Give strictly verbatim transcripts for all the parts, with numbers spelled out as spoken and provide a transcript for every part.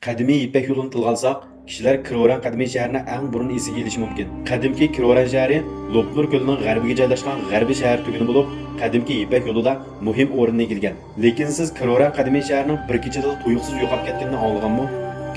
قەدىمىي يىپەك يولىنى تىلغا ئالساق، كىشىلەر كروران قەدىمىي شەھىرىنى ئەڭ بۇرۇن ئېسىگە ئېلىشى مۇمكىن. قەدىمكى كروران شەھىرى لوپنۇر كۆلىنىڭ غەربىگە جايلاشقان غەربىي شەھەر تۈگۈنى بولۇپ، قەدىمكى يىپەك يولىدا مۇھىم ئورۇننى ئىگىلىگەن. لېكىن سىز كروران قەدىمىي شەھىرىنىڭ بىر كېچىدىلا تۇيۇقسىز يوقاپ كەتكىنىنى ئاڭلىغانمۇ؟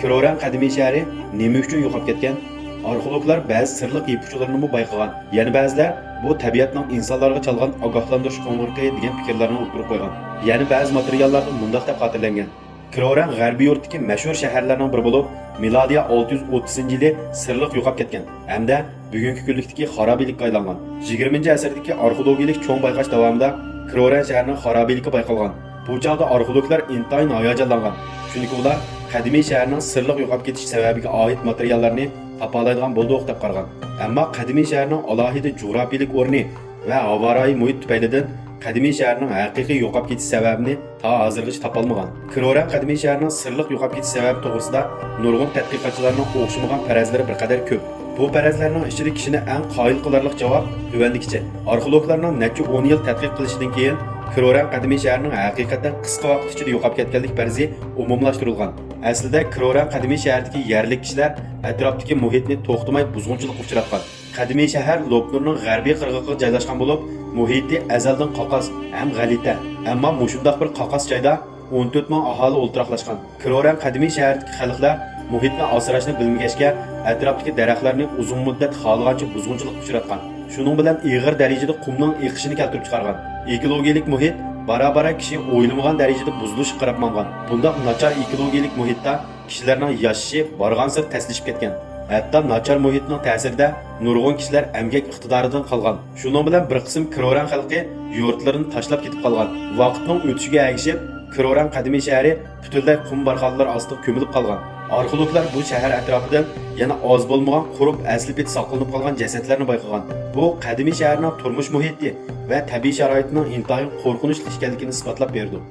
كروران قەدىمىي شەھىرى نېمە ئۈچۈن يوقاپ كەتكەن؟ ئارخېئولوگلار بەزى سىرلىق يىپ ئۇچلىرىنىمۇ بايقىغان. يەنە بەزىلەر بۇ تەبىئەتنىڭ ئىنسانلارغا چالغان ئاگاھلاندۇرۇش قوڭغۇرىقى دېگەن پىكىرلەرنى ئوتتۇرىغا قويغان. يەنە بەزى ماتېرىياللاردا مۇنداق دەپ خاتىرىلەنگەن: كروران غەربىي يۇرتتىكى مەشھۇر شەھەرلەرنىڭ بىرى بولۇپ، مىلادىيە ئالتە يۈز ئوتتۇزىنچى يىلى سىرلىق يوقاپ كەتكەن ھەمدە بۈگۈنكى كۈنلۈكتىكى خارابىلىككە ئايلانغان. يىگىرمىنچى ئەسىردىكى ئارخېئولوگىيەلىك چوڭ بايقاش داۋامىدا كروران شەھىرىنىڭ خارابىلىكى بايقالغان. بۇ چاغدا ئارخېئولوگلار ئىنتايىن ھاياجانلانغان، چۈنكى ئۇلار قەدىمىي شەھەرنىڭ سىرلىق يوقاپ كېتىش سەۋەبىگە ئائىت ماتېرىياللارنى تاپالايدىغان بولدۇق دەپ قارىغان. ئەمما قەدىمىي شەھەرنىڭ ئالاھىدە جۇغراپىيەلىك ئورنى ۋە ھاۋارايى مۇھىت تۈپەيلىدىن قەدىمىي شەھەرنىڭ ھەقىقىي يوقاپ كېتىش سەۋەبىنى تا ھازىرغىچە تاپالمىغان. كروران قەدىمىي شەھىرىنىڭ سىرلىق يوقاپ كېتىش سەۋەبى توغرىسىدا نۇرغۇن تەتقىقاتچىلارنىڭ ئوخشىمىغان پەرەزلىرى بىر قەدەر كۆپ. بۇ پەرەزلەرنىڭ ئىچىدە كىشىنى ئەڭ قايىل قىلارلىق جاۋاب تۆۋەندىكىچە. ئارخېئولوگلارنىڭ نەچچە ئون يىل تەتقىق قىلىشىدىن كېيىن، كروران قەدىمىي شەھىرىنىڭ ھەقىقەتەن قىسقا ۋاقىت ئىچىدە يوقاپ كەتكەنلىك پەرىزى ئومۇملاشتۇرۇلغان. ئەسلىدە كروران قەدىمىي شەھىرىدىكى يەرلىك كىشىلەر ئەتراپتىكى مۇھىتنى توختىماي بۇزغۇنچىلىققا ئۇچراتقان. قەدىمىي شەھەر لوپنۇرنىڭ غەربىي قىرغىقىغا جايلاشقان بولۇپ، مۇھىتى ئەزەلدىن قاقاس ھەم غەلىتە. ئەمما مۇشۇنداق بىر قاقاس جايدا ئون تۆت مىڭ ئاھالى ئولتۇراقلاشقان. كروران قەدىمىي شەھىرىدىكى خەلقلەر مۇھىتنى ئاسراشنى بىلمىگەچكە، ئەتراپتىكى دەرەخلەرنى ئۇزۇن مۇددەت خالىغانچە بۇزغۇنچىلىققا ئۇچراتقان. شۇنىڭ بىلەن ئېغىر دەرىجىدە قۇمنىڭ ئېقىشىنى كەلتۈرۈپ چىقارغان. ئېكولوگىيەلىك مۇھىت بارا-بارا كىشى ئويلىمىغان دەرىجىدە بۇزۇلۇشقا قاراپ ماڭغان. بۇنداق ناچار ئېكولوگىيەلىك مۇھىتتا كىشىلەرنىڭ ياشىشى بارغانسېرى تەسلىشىپ كەتكەن. ھەتتا ناچار مۇھىتنىڭ تەسىرىدە نۇرغۇن كىشىلەر ئەمگەك ئىقتىدارىدىن قالغان. شۇنىڭ بىلەن بىر قىسىم كروران خەلقى يۇرتلىرىنى تاشلاپ كېتىپ قالغان. ۋاقىتنىڭ ئۆتۈشىگە ئەگىشىپ، كروران قەدىمىي شەھىرى پۈتۈنلەي قۇم بارخانلار ئاستىغا كۆمۈلۈپ قالغان. ئارخېئولوگلار بۇ شەھەر ئەتراپىدىن يەنە ئاز بولمىغان قۇرۇپ ئەسلى پېتى ساقلىنىپ قالغان جەسەتلەرنى بايقىغان. بۇ قەدىمىي شەھەرنىڭ تۇرمۇش مۇھىتى ۋە تەبىئىي شارائىتىنىڭ ئىنتايىن قورقۇنچلۇق ئىكەنلىكىنى ئىسپاتلاپ بېرىدۇ.